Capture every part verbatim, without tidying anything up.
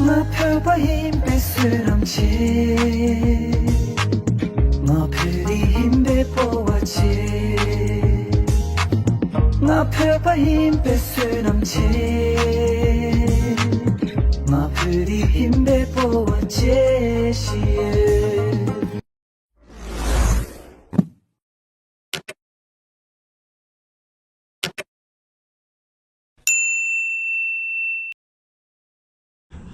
ང་བོད་པ་ཡིན་པའི་བསོད་ནམས་ཆེ། ང་བོད་རིགས་ཡིན་པའི་སྤོབས་པ་ཆེ། ང་བོད་པ་ཡིན་པའི་བསོད་ནམས་ཆེ། ང་བོད་རིགས་ཡིན་པའི་སྤོབས་པ་ཆེ་ཞིག་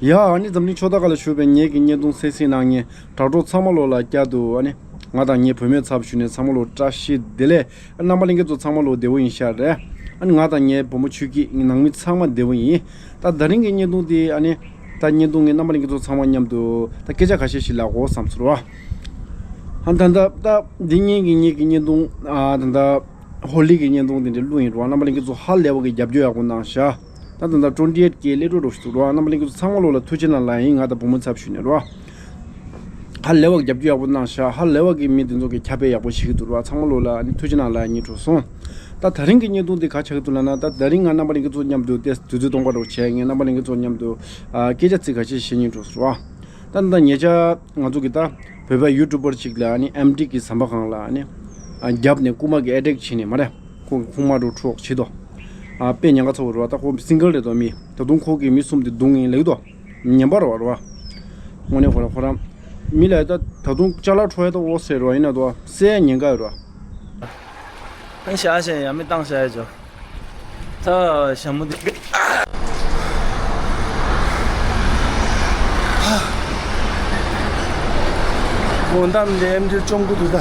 ཡོད། ཡ། ཨ་ནི་འཛམ་གླིང་ཕྱོགས་མཐའ་ཁག་ལ་བཞུགས་པའི་ངེད་ཀྱི་བརྙན་ཐུང་གསན་གཟིགས་གནང་མཁན་དྲ་གྲོགས་ཚང་མ་ལོ་ལ་བསྐྱར་དུ་ཨ་ནི་ང་དང་ངའི་བུད་མེད་ཚབ་ཞུས་ནས་ཚང་མ་ལོ་བཀྲ་ཤིས་བདེ་ལེགས། རྣམ་པ་ལྷན་རྒྱས་ཚོ་ཚང་མ་ལོ་བདེ་པོ་ཡིན་ཤག་རེད། ཨ་ནི་ང་དང་ངའི་བུ་མོ་ཆོས་སྐྱིད་ནང་མི་ཚང་མ་བདེ་པོ་ཡིན། ད་དེ་རིང་གི་བརྙན་ཐུང་དེ་ཨ་ནི་ད་བརྙན་ཐུང་ངས་རྣམ་པ་ལྷན་རྒྱས་ཚོ་ཚང་མ་མཉམ་དུ་ད་སྐད་ཆ་ཁ་ཤས་ཤིག་ལབ་དགོས་བསམ་ཚོར་བ། ཨ་ད་ད་ད་འདི་ངེད་ཀྱི་ངེད་ཀྱི་བརྙན་ཐུང་ཨ་ད་ད་ཧོ་ལི་གི་བརྙན་ཐུང་དེ་འདྲ་བླུགས་ཡིན་རོགས། རྣམ་པ་ལྷན་རྒྱས་ཚོ་ཧ་ལས་པ་གི་རྒྱབ་སྐྱོར་ཡག་པོ་གནང་ཤག་ད་ད་ད་ཊུ་ཝེན་ཊི་ཨེཊ་ཀེ་སླེབས་འགྲོ་རོགས་ཞུ་རོགས། རྣམ་པ་ལྷན་རྒྱས་ཚོ་ཚང་མ་ལོ་ལ་ཐུགས་རྗེ་གནང་ལབ་ཡིན། ང་དང་བུ་མོ་ཚབ་ཞུས་ནས་རོགས། ཧ་ལས་པ་རྒྱབ་སྐྱོར་ཡག་པོ་གནང་ཤག་ཧ་ལས་པ་གི་མི་དེ་ཚོ་གི་ཁྱབ་སྤེལ་ཡག་པོ་བྱེད་ཀྱི་འདུག་ར། ཚང་མ་ལོ་ལ་ཨ་ནི་ཐུགས་རྗེ་གནང་ལབ་ཡ་ཉིད་འགྲོ་སོང་། ད་དེ་རིང་གི་བརྙན་ཐུང་འདི་ག་ཆགས་ཀྱི་འདུག་ལབ་ན། ད་དེ་རིང་ང་རྣམ་པ་ལྷན་རྒྱས་ཚོ་མཉམ་དུ་ཏེ་དུས་ཚོད་སྟོང་པ་རོགས་བྱས། ངས་རྣམ་པ་ལྷན་རྒྱས་ཚོ་མཉམ་དུ་ཨ་སྐད་ཆ་ཚིག་ཁ་ཤས་བཤད་ཉིད་འགྲོ་སོང་ར། ད་ད་ཉེ་ཆར་ང་ཚོ་གི་ད་བོད་པའི་ཡུ་ཊུབ་པར་ཅིག་ལ་ཨ་ནི་ཨེམ་ཌི་གི་ཟམ་པ་སྒང་ལ་ཨ་ནི་ཨ་རྒྱབ་ནས་རྐུ་མ་གི་ཨེ་ཊེག་བྱས་ནས་མ་རེད། ཁོ་གི་ཁུག་མ་འགྲོ་འཕྲོག་བྱེད་དོ། ཨ་དཔེ་ཉེན་ཁ་ཚ་བོ་རེད་བ། ད་ཁོ་སིང་གལ་རེད་དོ། མི་ད་དུང་ཁོ་གི་མི་གསུམ་དེ་བརྡུངས་ཡིན་ལབ་ཀྱི་འདུག་ཉན་པ་རེད་བ་རེད་བ། དངོས་གནས་ཁོ་རང་ཁོ་རང་མི་ལ་ད་ད་དུང་ཅ་ལག་འཕྲོག་ཡ་ད་འོ་ཟེར་རེད་བ། ཡིན་ན་དོ་བསད་ཉེན་ཁ་ཡོད་རེད་བ། ཨང་ཤ་ཤ་ཡ་མི་བཏང་ཤ་ཡ་ཇོ། ད་ཞྭ་མོ་དེ། འོ་འདམ་དེ་ཨེམ་ཌི་བཅོམ་གི་འདུག་ད།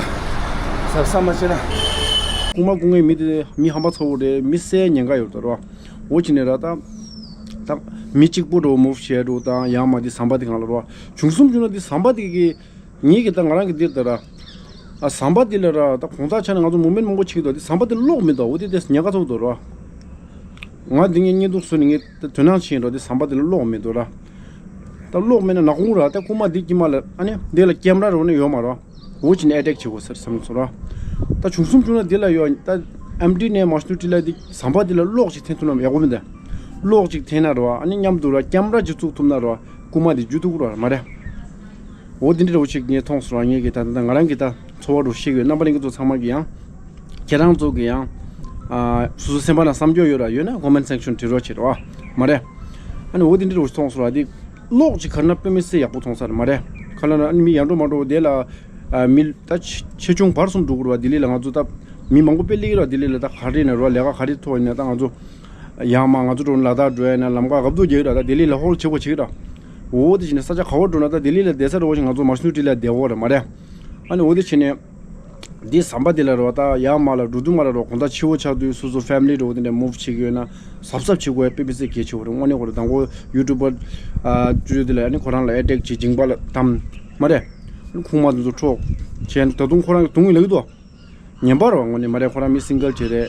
གཟབ་གཟབ་མ་བྱས་ན། རྐུ་མ་རྐུ་མཁན་མི་དེ་མི་ཧམ་པ་ཚ་བོ་རེད། མི་བསད་ཉེན་ཁ་ཡོད་ད་རོ། འོ་ཅི་ནས་ར་ད། ད་མི་གཅིག་པུ་འགྲོ་མུབ་བྱས་འགྲོ་དང་ཡང་མ་དེ་ཟམ་པ་དེ་སྒང་ལ་རོ། བྱུང་གསུམ་བྱུང་ན་དེ་ཟམ་པ་དེ་གི། ངེད་ཀྱི་ད་ང་རང་གི་འདིར་ད་ར། ཨ་ཟམ་པ་འདི་ལ་ར་ད་གོང་ཚ་ཆ་ནས་ང་ཚོ་མུ་མེན་མང་པོ་བྱེད་ཀྱི་འདུག་དེ་ཟམ་པ་འདི་གློག་མི་འདུག་འོ་དེ་དེ་ཉེན་ཁ་ཚ་པོ་འདུག་ར། ང་འདི་ངས་བརྙན་ཐུང་བཟོས་ནས་ངས་ད་དོ་སྣང་བྱེད་རོགས། དེ་ཟམ་པ་འདི་ལ་གློག་མི་འདུག་ར། ད་གློག་མེད་ན་ནག་ཁུང་ར། ད་རྐུ་མ་འདི་དཀྱིལ་མ་ལ་ཨ་ནི་འདི་ལ་ཀེམ་ར་ར་ནི་ཡོད་མ་ར། འོ་ཅི་ནས་ཨེ་ཊེག་བྱེད་དགོས་ཟེར་བསམ་སོང་ར། ད་བྱུང་གསུམ་བྱུང་ན་འདི་ལ་ཡོད་ད། ཨེམ་ཌི་ནས་མ་ཤུ་ཏི་ལ་འདི་ཟམ་པ་འདི་ལ་གློག་ཅིག་འཐེན་ཐུབ་ན་ཡག་པོ་མི་འདུག་གློག་ཅིག་འཐེན་ན་ར་ཨ་ནི་མཉམ་དུ་ར་ཀེམ་ར་ཅིག་བཙུགས་ཐུབ་ན་ར་རྐུ་མ་འདི་འཇུ་ཐུབ་ཀྱི་ར་མ་རེད། འོ་འདི་འདྲ་འདྲ་བོ་ཞིག་ངས་མཐོང་སོང་ར། ངས་ཀྱི་ད་ད་ང་རང་གི་ད་ཚོར་བ་འདྲ་བཤད་ཡོད། རྣམ་པ་ལྷན་རྒྱས་ཚོ་ཚང་མ་གི་ཡང་། ཁྱེད་རང་ཚོ་གི་ཡང་། ཨ་སོ་སོ་སེམས་པ་ན་བསམ་འཆར་ཡོད་ར་ཡོད་ན་ཀོ་མེན་ཊི་སེག་ཤན་བྲིས་རོགས་བྱེད་རོགས་མ་རེད། ཨ་ནི་འོ་འདི་འདྲ་འདྲ་བོ་ཞིག་མཐོང་སོང་ར། འདི་གློག་ཅིག་ག་རེ་ན་དཔེ་མི་སྲིད་ཡག་པོ་མཐོང་ས་རེད་མ་རེད། ག་ལ་ན་ཨ་ནི་མི་ཡར་འགྲོ་མར་འགྲོ་དེ་ལ་ཨ་མི་ད་ཆེ་ཆེ་ཆུང་བར་གསུམ་འགྲོ་གི་རེད་བ། ལྡི་ལི་ལ་ང་ཚོ་ད་མི་མང་པོ་དཔེ་སླེབས་ཀྱི་རེད་བ། ལྡི་ལི་ལ་ད་ག་རེ་ཡིན་ན་རེད་བ། ལས་ཀ་ག་རེ་ཐོག་ཡིན་ན་ད་ང་ཚོ། ཡང་མ་ང་ཚོ་འགྲོ་ལ་དྭགས་འགྲོ་ཡ་ན་ལམ་ཁ་རྒབ་རྡོ་རྒྱག་གི་ར། ད་ལྡི་ལི་ལ་ཧོལ་བྱེད་དགོས་བྱེད་གི་ར། འོ་དེ་བྱས་ནས་ས་ཆ་ག་བར་འགྲོ་ན་ད་ལྡི་ལི་ལ་བསྡད་ས་རེད་བ་ཞིག་ང་ཚོ་མ་སུ་ཊི་ལ་བསྡད་འོ་ར་མ་རེད། ཨ་ནི་འོ་དེ་བྱས་ནས། འདི་ཟམ་པ་འདི་ལ་རེད་བ། ད་ཡང་མ་ལ་འགྲོ་དུས་མ་ལ་རེད་བ། དགོང་དག་ཕྱི་པོ་ཆགས་དུས་སོ་སོ་ཕེ་མི་ལི་འགྲོ་དེ་འདྲ་མུབ་བྱེད་ཀྱི་ཡོད་ན་གཟབ་གཟབ་བྱེད་དགོས་ཡ་དཔེ་མི་སྲིད་གལ་ཆེ་བ་རེད། དངོས་གནས་ཁོ་ར་དང་པོ་ཡུ་ཊུབ་པར་ཨ་བཅུ་དེ་ལ་ཨ་ནི་ཁོ་རང་ལ་ཨེ་ཊེག་བྱེད་མཇིང་པ་ལ་བསྡམས་མ་རེད། ཁུག་མ་དེ་ཚོ་འཕྲོག་བྱས་ད་དུང་ཁོ་རང་གི་དུང་ཡིན་ལབ་ཀྱི་འདུག་ངན་པ་རེད་བ། དངོས་གནས་མ་རེད། ཁོ་རང་མི་སིང་གལ་ཅིག་རེད།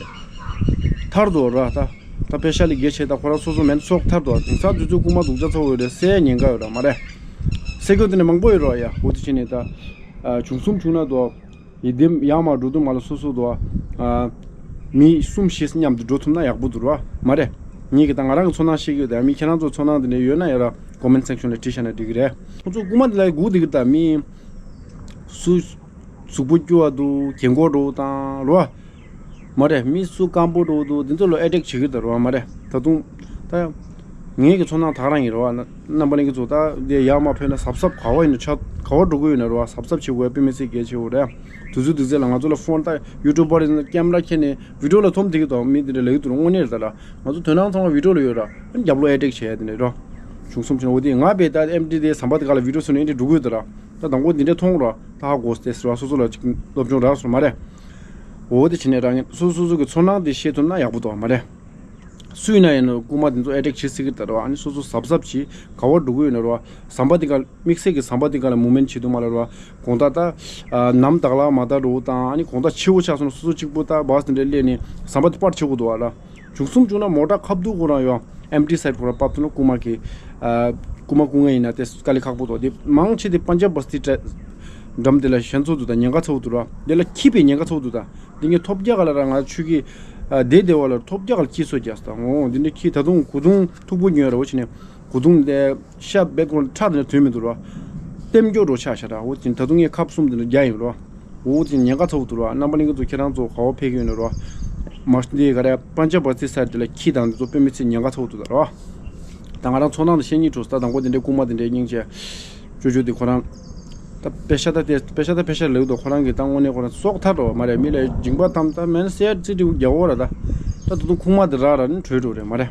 ཐར་འདུག་ར་ད། ད་པེ་ཤ་ལི་དགེ་བྱས་ད་ཁོ་རང་སོ་སོ་མེད་སོག་ཐར་འདུག་དེང་སང་དུས་ཚོད་རྐུ་མ་སྡུག་ཅག་ཚ་བོ་ཡོད་རེད། བསད་ཉེན་ཁ་ཡོད་ར་མ་རེད། བསད་རྒྱུ་དེ་ནས་མང་པོ་ཡོད་ར་ཡ། འོ་དེ་བྱས་ནས་ད། བྱུང་གསུམ་བྱུང་ན་འདུག་ཡི་དེ་ཡང་མ་འགྲོ་དུས་མ་ལ་སོ་སོ་འདུག་མི་གསུམ་བཞི་མཉམ་དུ་འགྲོ་ཐུབ་ན་ཡག་པོ་འདུག་ར་མ་རེད། ངེད་ཀྱི་ད་ང་རང་གི་ཚོར་སྣང་བཤད་ཀྱི་ཡོད། ད་མི་ཁྱེད་རང་ཚོ་ཚོར་སྣང་དེ་འདྲ་ཡོད་ན་ཡ་ར་ཀོ་མེན་ཊི་སེག་ཤན་ལ་བྲིས་བཞག་ན་འགྲིག་གི་རེད། ཁོ་ཚོ་རྐུ་མ་དེ་ལ་སྒུག་བསྡད་ཀྱི་ད་མི། སུ། གཟུགས་པོ་སྐྱོ་བ་འདུག་རྒན་གོག་འདྲ་བོ་དང་རོ། མ་རེད། མི་སུ་སྐམ་པོ་འདྲ་བོ་འདུག་འདི་ཚོ་ལ་ཨེ་ཊེག་བྱེད་ཀྱི་ད་རོ་མ་རེད། ད་དུང་། ད། ངེད་ཀྱི་ཚོར་སྣང་དག་རང་ཡིན་རོ། རྣམ་པ་ལྷན་རྒྱས་ཚོ་ད་འདི་ཡར་མར་ཕེབས་ན་གཟབ་གཟབ་ག་བ་ཡིན་ན་ཆ་ག་བ་འགྲོ་གི་ཡོད་ན་རོ་གཟབ་གཟབ་བྱེད་དགོས་དཔེ་མི་སྲིད་གལ་ཆེ་བོ་རེད། དུས་ཚོད་དུས་ཚོད་ལ་ང་ཚོ་ལ་ཕོན་ད་ཡུ་ཊུབ་པར་ཡིན་ན་ཀེམ་ར་ཁྱེར་ནས་བི་ཌིའོ་ལ་ཐོབ་འདི་གི་དང་མི་འདི་འདྲ་ལ་ཡུ་ཊུབ་དངོས་གནས་རེད་ད་ར། ང་ཚོ་དོན་སྣང་ཚང་མ་བི་ཌིའོ་ལ་ཡོད་ར། རྒྱབ་ལོགས་ཨེ་ཊེག་བྱས་དེ་འདྲ་རོ། བྱུང་གསུམ་བྱུང་ན་འོ་དེ་ང་བས་ད་ཨེམ་ཌི་དེ་ཟམ་པ་དེ་ག་ལ་བི་ཌིའོ་བཟོས་ནས་ཨེ་འདྲ་འགྲོ་གི་ཡོད་ད་ར། ད་དང་པོ་འདི་འདྲ་མཐོང་ར་ད་ཧ་གོ་སྟེ་ཟེར་བ་སོ་སོ་ལ་ཅིག་སློབ་སྦྱོང་རག་སོང་མ་རེད། འོ་དེ་བྱས་ནས་རང་ཉིད་སོ་སོ་སོ་གི་ཚོར་སྣང་དེ་བཤད་ཐུབ་ན་ཡག་པོ་འདུག་མ་རེད། སུ་ཡིན་ན་ཡིན་ནོ་རྐུ་མ་དེ་ཚོ་ཨེ་ཊེག་བྱེད་སྲིད་ཀྱི་ད་ར་བ། ཨ་ནི་སོ་སོ་གཟབ་གཟབ་བྱེད་ག་བར་འགྲོ་གི་ཡོད་ན་ར་བ། ཟམ་པ་དེ་ག་དམིགས་བསལ་གྱི་ཟམ་པ་དེ་ག་ལ་མུ་མེན་བྱེད་དུ་མ་ལ་ར་བ། དགོང་དག་ད་ནམ་དག་ལ་མ་དག་འགྲོ་དང་ཨ་ནི་དགོང་དག་ཕྱི་པོ་ཆགས་སོང་ན་སོ་སོ་གཅིག་པུ་ད་བ་དེ་འདྲ་སླེབས་ནས་ཟམ་པ་དེ་པར་བྱེད་དགོས་འདུག་བ་ར། བྱུང་གསུམ་བྱུང་ན་མོ་ཊ་ཁ་བསྡུ་ཁོ་རང་ཡོང་ཨེམ་ཊི་སའིཌ་ཁོ་རང་ཕབ་ཐུབ་ན་རྐུ་མ་གི། ཨ། རྐུ་མ་རྐུ་མཁན་ཡིན་ན་དེ་དཀའ་ལས་ཁག་པོ་འདུག་དེ་མང་ཆེ་དེ་པན་ཇབ་བ་སྟི་ཊ་འགྲམ་དེ་ལ་ཞེན་ཚོ་འདུག་ད་ཉེན་ཁ་ཚ་བོ་འདུག་ར། དེ་ལ་འཁྱིད་པའི་ཉེན་ཁ་ཚ་བོ་འདུག་ད་འདི་ངས་ཐོབ་རྒྱག་ག་ལ་ར་ང་ཆུ་གི། ཨ། དེ་དེ་བ་ལ་ཐོབ་རྒྱག་ག་ལ་འཁྱིད་སོ་རྒྱག་ད་འོ་འདི་འདྲ་འཁྱིད་ད་དུང་གོ་དུང་མཐུག་པོ་ཉོས་ར་འོ་བྱས་ནས་ གོ་དུང་དེ་ཤ་བེད་ཀོང་ཁྲག་དེ་འདྲ་དོན་མི་འདུག་རོ། ལྟེམ་སྐྱོ་རོ་ཆགས་ཤག་ར། འོ་ཅིན་ད་དུང་ངས་ཁབ་གསུམ་དེ་འདྲ་རྒྱག་ཡིན་རོ། འོ་ཅིན་ཉེན་ཁ་ཚ་བོ་འདུག་རོ། རྣམ་པ་ལྷན་རྒྱས་ཚོ་ཁྱེད་རང་ཚོ་ག་བ་ཕེབས་ཀྱི་ཡོད་ན་རོ། མ་འདི་ག་རེ་པན་ཅ་བ་ཙི་ས་དེ་ལ་ཁྱི་དང་འདི་ཚོ་དཔེ་མི་སྲིད་ཉེན་ཁ་ཚ་བོ་འདུག་ད་རོ། ད་ང་རང་ཚོ་ནང་དུ་བཤད་སྙིང་བྲོ་ས། དང་པོ་དེ་འདྲའི་རྐུན་མ་དེ་འདྲའི་སྙིང་རྗེ། ཅོ་ཅོ་དེ་ཁོ་རང་། ད་པེ་ཤ་ད་དེ་པེ་ཤ་ད་པེ་ཤ་ལེགས་དོ། ཁོ་རང་གི་ད་དངོས་གནས་ཁོ་རང་སྲོག་ཐར་རོ་མ་རེད། མི་ལ་འཇིགས་པ་ཐམ་ད་མེན་སེར་ཙི་ཏི་རྒྱ་འོ་ར་ད། ད་དུ་དུ་ཁུག་མ་དེ་ར་ར་ནི་བྲོས་འགྲོ་རེད་མ་རེད།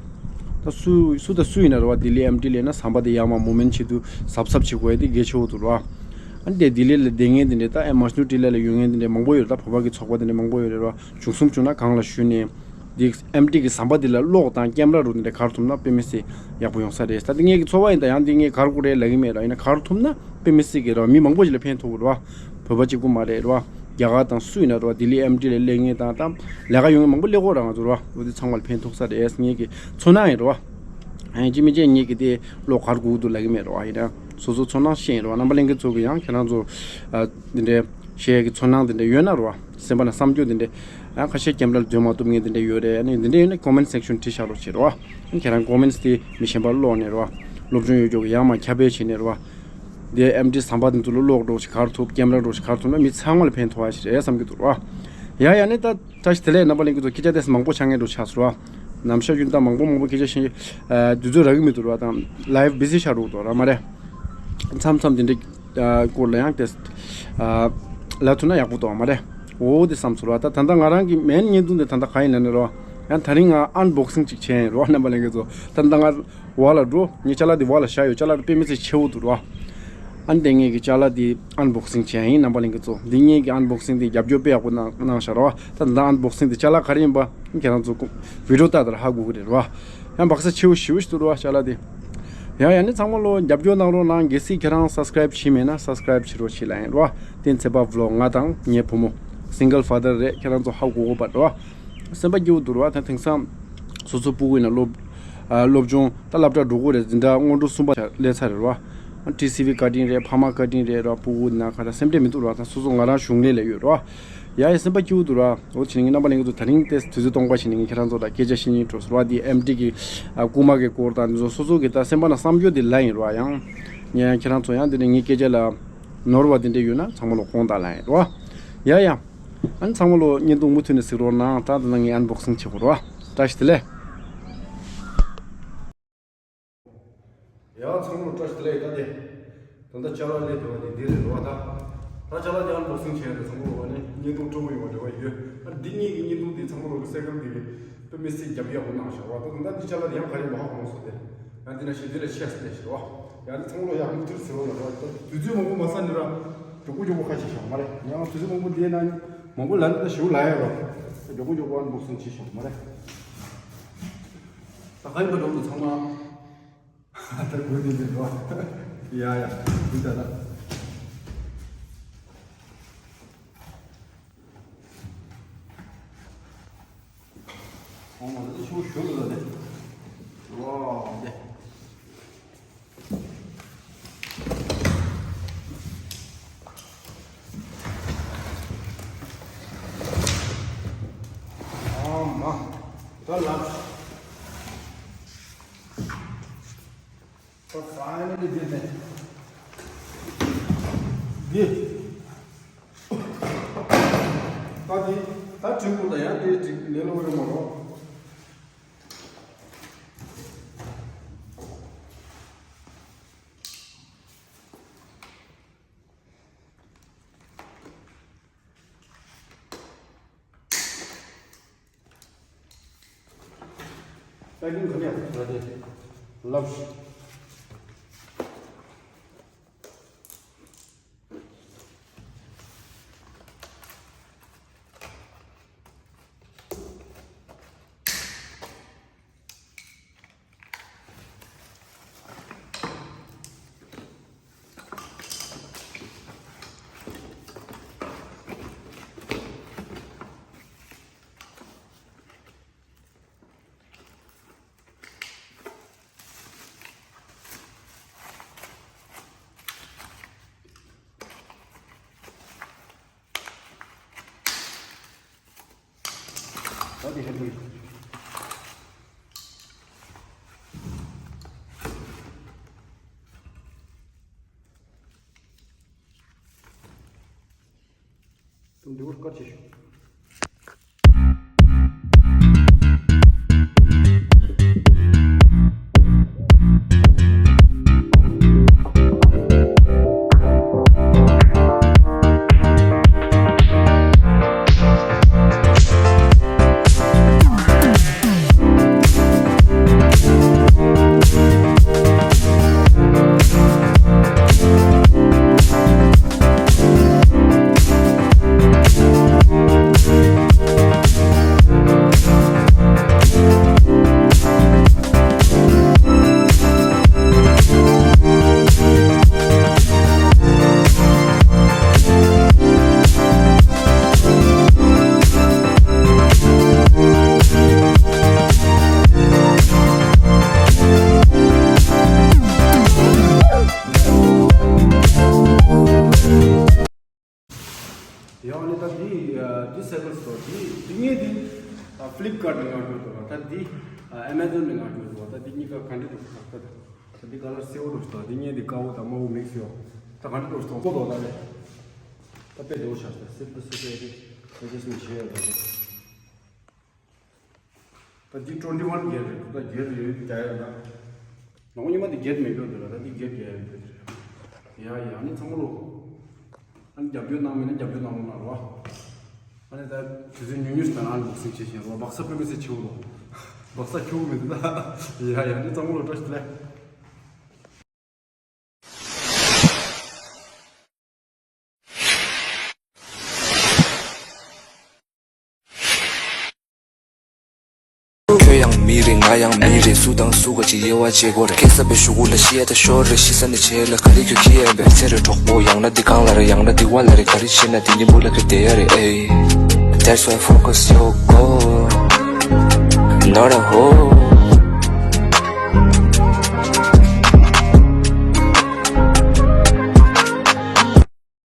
ད་སུ་སུ་ད་སུ་ཡིན་ན་ར་བ། ལྡི་ལི་ཨེམ་ཊི་ལས་ན་ཟམ་པ་དེ་ཡར་མར་མུ་མེན་ཊི་བྱེད་དུས་གཟབ་གཟབ་བྱེད་དགོས་ཡ་དེ་གལ་ཆེ་བོ་འདུག་ར་བ། ཨ་ནི་དེ་ལྡི་ལི་ལ་བསྡད་མཁན་དེ་འདྲས་ད་ཨེ་མ་ཤུ་ཊི་ལ་ལ་ཡོད་མཁན་དེ་འདྲས་མང་པོ་ཡོད་རེད། ད་བོད་པ་གི་ཚོགས་པ་དེ་འདྲས་མང་པོ་ཡོད་རེད་ར་བ། བྱུང་སོང་བྱུང་ན་གང་ལ་ཞུས་ནས། འདི་ཨེམ་ཊི་གི་ཟམ་པ་འདི་ལ་གློག་དང་ཀེམ་ར་རུ་འདི་འདྲ་གར་ཐུབ་ན་དཔེ་མི་སྲིད་ཡག་པོ་ཡོང་ས་རེད། ད་འདི་ངེད་ཀྱི་ཚོར་བ་ཡིན། ད་ཡང་འདི་ངས་གར་དགོས་རེད་ལབ་ཀྱི་མེད་ར། ཡིན་ན་གར་ཐུབ་ན་དཔེ་མི་སྲིད་ཀྱི་ར། མི་མང་པོ་ཞིག་ལ་ཕན་ཐོགས་ཀྱི་ར། བོད་པ་གཅིག་པུ་མ་རེད་ར། རྒྱ་གར་དང་སུ་ཡིན་ན་ར། ལྡི་ལི་ཨེམ་ཊི་ལ་སླེབས་མཁན་དང་ད་ལས་ཀ་ཡོང་མཁན་མང་པོ་སླེབས་ཀྱི་ཡོད་ར། ང་ཚོ་ར་འོ་འདི་ཚང་མ་ལ་ཕན་ཐོགས་ས་རེད་ངེད་ཀྱི་ཚོར་སྣང་ཡིན་ར། ཨ་ཡིན་གཅིག་མིན་གཅིག་ངེད་ཀྱི་དེ་གློག་གར་དགོས་འདུག་ལབ་ཀྱི་མེད་ར། ཡིན་ན་སོ་སོ་ཚོར་སྣང་བཤད་ཡིན་ར། རྣམ་པ་ལྷན་རྒྱས་ཚོ་གི་ཡང་ཁྱེད་རང་ཚོ་ཨ་འདི་འདྲའི་བཤད་ཡས་ཀྱི་ཚོར་སྣང་དེ་འདྲ་ཡོད་ན་རོ། སེམས་པ་ན་བསམ་སྐྱོ་དེ་འདྲ། ཨ་ཁ་ཤས་ཀེམ་ར་ལ་འཛུལ་མ་ཐུབ་མཁན་དེ་འདྲ་ཡོད་རེད། ཨ་ནི་དེ་འདྲ་ཡོད་ན་ཀོ་མེན་ཊི་སེག་ཤོན་བྲིས་བཞག་རོགས་བྱེད་རོ། ཨ་ཁྱེད་རང་ཀོ་མེན་ཊི་དེ་མི་གཞན་པ་ཀློག་ནས་རོ། སློབ་སྦྱོང་ཡོད་ཅོག་གི་ཡར་མར་ཁྱབ་སྤེལ་བྱེད་ནས་རོ། དེ་ཨེམ་ཊི་ཟམ་པ་དེ་ཚོ་ལ་གློག་འགྲོ་ཞིག་གར་ཐུབ། ཀེམ་ར་འགྲོ་ཞིག་གར་ཐུབ་ན་མི་ཚང་མ་ལ་ཕན་ཐོགས་ཞིག་རེད་བསམ་གྱི་འདུག་རོ། ཡ་ཡ་ནི་ད་བཀྲ་ཤིས་བདེ་ལེགས། རྣམ་པ་ལྷན་རྒྱས་ཚོ་སྐད་ཆ་དེ་མང་པོ་ཆགས་མཁན་འགྲོ་ཆགས་སོ་རོ། ནམ་ཞག་རྒྱུན་ད་མང་པོ་མང་པོ་སྐད་ཆ་བཤད། ཨ་དུས་ཚོད་རག་གི་མི་འདུག་རོ། ད་ལའིབ་བི་ཟི་ཆགས་འགྲོ་འདུག་ར་མ་རེད། མཚམས་མཚམས་དེ་འདྲ། ཨ་སྐོར་ལ་ཡང་དེ་ཨ་ལབ་ཐུབ་ན་ཡག་པོ་འདུག་མ་རེད། འོ་དེ་བསམ་ཚོར་བ། ད་ད་ལྟ་ང་རང་གི་མེན་བརྙན་ཐུང་དེ་ད་ལྟ་ག་ཡིན་ལབ་ན་རོ། ཡང་དེ་རིང་ང་ཨན་བོག་སིང་ཅིག་བྱས་ཡིན་རོ། རྣམ་པ་ལྷན་རྒྱས་ཚོ་ད་ལྟ་ང་བ་ལ་འགྲོ། ངའི་ཅ་ལག་དེ་བ་ལ་བཞག་ཡོད། ཅ་ལག་དེ་དཔེ་མི་སྲིད་ཆེ་བོ་འདུག་རོ། ཨ་ནི་དེ་ངེད་ཀྱི་ཅ་ལག་དེ་ཨན་བོག་སིང་བྱས་ཡིན། རྣམ་པ་ལྷན་རྒྱས་ཚོ་འདི་ངེད་ཀྱི་ཨན་བོག་སིང་དེ་རྒྱབ་སྐྱོར་དཔེ་ཡག་པོ་གནང་གནང་བཞག་རོ། ད་ད་ལྟ་ཨན་བོག་སིང་དེ་ཅ་ལག་ག་རེ་ཡིན་པ་ཁྱེད་རང་ཚོ་བི་ཌིའོ་ལྟ་དེར་ཧ་གོ་གི་རེད་རོ། ཡང་བག་ས་ཆེ་བོ་ཞེ་པོ་ཞིག་འདུག་རོ་ཅ་ལག་དེ། ཡང་ཡང་ནི་ཚང་མ་ལོ་རྒྱབ་སྐྱོར་གནང་རོགས་གནང་། གལ་སྲིད་ཁྱེད་རང་སབ་སི་ཀ་རའིབ་བྱས་མེད་ན་སབ་སི་ཀ་རའིབ་བྱེད་རོགས་བྱེད་ལ་ཡིན་རོ། བསྟན་ཚེ་དཔལ་བི་ལོག་ང་དང་ངའི་བུ་མོ་སིང་གལ་ཕ་དར་རེད། ཁྱེད་རང་ཚོ་ཧ་གོ་གོ་པ་རོ། སེམས་པ་སྐྱིད་པོ་འདུག་རོ། ད་དེང་སང་སོ་སོ་སྤུ་གུ་ཡིན་ན་སློབ་ཨ་སློབ་སྦྱོང་ད་སློབ་གྲྭ་འགྲོ་དགོས་རེད། འཛིན་གྲྭ་སྔོན་འགྲོ་གསུམ་པ་སླེབས་ཚར་རེད་རོ། ཊི་སི་ཝི་བཀའ་དྲིན་རེད། ཕ་མ་བཀའ་དྲིན་རེད་རོ། སྤུ་གུ་ན་ཁ་ད་སེམས་ཁྲལ་མི་འདུག་རོ། ད་སོ་སོ་ང་རང་གཞུང་ལས་ལ་ཡོད་རོ། ཡ་ཡ་སེམས་པ་སྐྱིད་པོ་འདུག་ར། འོ་བྱས་ནས་ངའི་རྣམ་པ་ལྷན་རྒྱས་ཚོ་ད་རིང་དེ་དུས་ཚོད་སྟོང་པ་བྱས་ནས་ངས་ཁྱེད་རང་ཚོ་ལ་སྐད་ཆ་བཤད་སྙིང་བྲོ་སོང་ར། དེ་ཨེམ་ཊི་གི་ཨ་རྐུན་མ་གི་སྐོར་དང་འདི་ཚོ་སོ་སོ་གི་ད་སེམས་པ་ན་བསམ་སྐྱོ་དེ་ལབ་ཡིན་ར། ཡང་ངས་ཡང་ཁྱེད་རང་ཚོ་ཡང་དེ་ནས་ངའི་སྐད་ཆ་ལ་ནོར་བ་དེ་འདྲ་ཡོད་ན་ཚང་མ་ལ་དགོངས་དག་ལབ་ཡིན་ར། ཡ་ཡ། ཨ་ནི་ཚང་མ་ལོ་བརྙན་ཐུང་མུ་མཐུད་ནས་གཟིགས་རོགས་གནང་། ད་ད་ལྟ་ངས་ཨན་བོག་སིང་བྱེད་དགོས་ར། བཀྲ་ཤིས་བདེ་ལེགས། ཡང་ཚང་མ་བཀྲ་ཤིས་བདེ་ལེགས། ད་དེ་ད་ལྟ་ཅ་ལག་སླེབས་ཡོད་པ་དེ་འདི་རེད་རོ། ད་ད་ཅ་ལག་དེ་ཨན་བོག་སིང་བྱས་རེད། ཚང་མ་ལོ་བ་ནི་བརྙན་ཐུང་སྤྲོ་པོ་ཡོང་བ་འདྲ་བ་ཡོད། ཨ་འདི་གཉིས་ཀྱི་བརྙན་ཐུང་དེ་ཚང་མ་ལོ་གི་སེ་ཀལ་དེ་དཔེ་མི་སྲིད་རྒྱབ་ཡག་པོ་གནང་བཞག་རོ། ད་ད་ལྟ་འདི་ཅ་ལག་དེ་ཡང་ག་རེ་མ་ཧ་གོ་སོང་དེ། ཡང་འདི་ན་ཞིག་འདི་ལ་ཤེས་སུ་ལས་ཤིག་རོ། ཡང་འདི་ཚང་མ་ལོ་ཡག་མུ་མཐུད་ཟེར་རོ་ལ་རོ། ད་དུས་ཚོད་མང་པོ་མ་ཟ་ནི་ར་མགྱོགས་པོ་མགྱོགས་པོ་ཁ་ཕྱེ་བཞག་མ་རེད། ཡང་དུས་ཚོད་མང་པོ་འདི་ན་མང་པོ་ལ་ནི་ད་ཞེ་པོ་ལ་ཡ་རོ། མགྱོགས་པོ་མགྱོགས་པོ་ཨན་བོག་སིང་བྱེད་བཞག་མ་རེད། ད་ག་ཡིན་པ་འགྲོ་འདུག་ཚང་མ། ད་དགོས་དེ་འདྲ་རོ། ཡ་ཡ། འདི་ད་ད། ཨོ་མ་ད་ཆུ་ཞུ་ལ་ད་དེ། ཝའོ་དེ། ཨོ་མ། ད་ལགས། ད་ཕའི་ནལ་ལི་འདི་ནས་འདི། ད་འདི་ད་དྲི་བ་ད་ཡང་འདི་འདྲ་ལས་སླ་པོ་ཡོད་མ་རེད། ད་གིན་ག་ནས་ཡག་པོ་ཞིག་ལབ་ཤིག་ད་འདི་ཧེ་འདི། འདི་བོར་བཀའ་ཆེ་ཞུ། ཡང་ནི་ད་འདི་འདི་སེ་ཀལ་སི་ཊོར་འདི་འདི་ངས་འདི་ཕི་ལིབ་ཀར་ནས་ང་རྒྱུ་འདུག་ད་འདི་ཨ་མ་ཛོན་ནས་ང་རྒྱུ་འདུག་ད་འདི་གཉིས་ཀ་ག་འདྲ་འདུག་ད་ད་འདི་ཀ་ལར་སེར་པོ་འདུག་ད་འདི་ངས་འདི་དཀར་པོ་དང་དམར་པོ་མིག་སི་ཡོད། ད་ག་འདྲ་འདུག་ད་ཁོ་ལོ་ད་རེད། ད་དཔེ་འདྲ་བོ་ཆགས་ད་སེར་པོ་སེར་པོ་ཨེ་རེད། ད་ཅི་སུ་ཆེ་ཡོད་ད་རེད། ད་འདི་ཊུ་ཝེན་ཊི་ཝན་བརྒྱད་རེད། ད་བརྒྱད་ཡོད་རྒྱ་ཡོད་ན། ལོ་ཉི་མ་འདི་བརྒྱད་མེད་འགྲོ་འདུག་ད་འདི་བརྒྱད་རྒྱ་ཡོད་རེད། ཡ་ཡ་ནི་ཚང་མ་ལོ། ཨ་ནི་རྒྱབ་སྐྱོར་གནང་མེད་ན་རྒྱབ་སྐྱོར་གནང་རོགས་གནང་རོགས། ཨ་ནི་ད་དུས་ཚོད་ཉུང་ཉུང་ཞིག་དང་ཨ་ནི་བོག་སིང་བྱེད་བཞིན་རོགས། སྦག་ས་ཕུད་མི་ཚེ་ཆེ་བོ་ལོ། སྦག་ས་ཁྱོ་བོ་མི་འདུག་ད། ཡ་ཡ་ནི་ཚང་མ་ལོ་བཀྲ་ཤིས་བདེ་ལེགས། ཁྱོད་ཡང་མི་རེད། ང་ཡང་མི་རེད། སུ་དང་སུ་ག་ཅིག་དབྱེ་བ་འབྱེད་དགོས་རེད། ཁེ་ས་པའི་གཞུག་གུ་ལ་ཤི་ཡ་ད་ཤོར་རེད། ཤི་ས་ནས་བྱས་ལ་ག་རེ་ཁྱོད་ཁྱི་ཡ་བས་ཚེ་རེ་གྲོགས་པོ། ཡང་ན་འདི་གང་ལ་རེད། ཡང་ན་འདི་བ་ལ་རེད། ག་རེ་བྱེད་ན་འདི་གཉིས་པོ་ལ་ཁྱོད་བསྡད་ཡ་རེད། ཨེ། That's why focus your goal.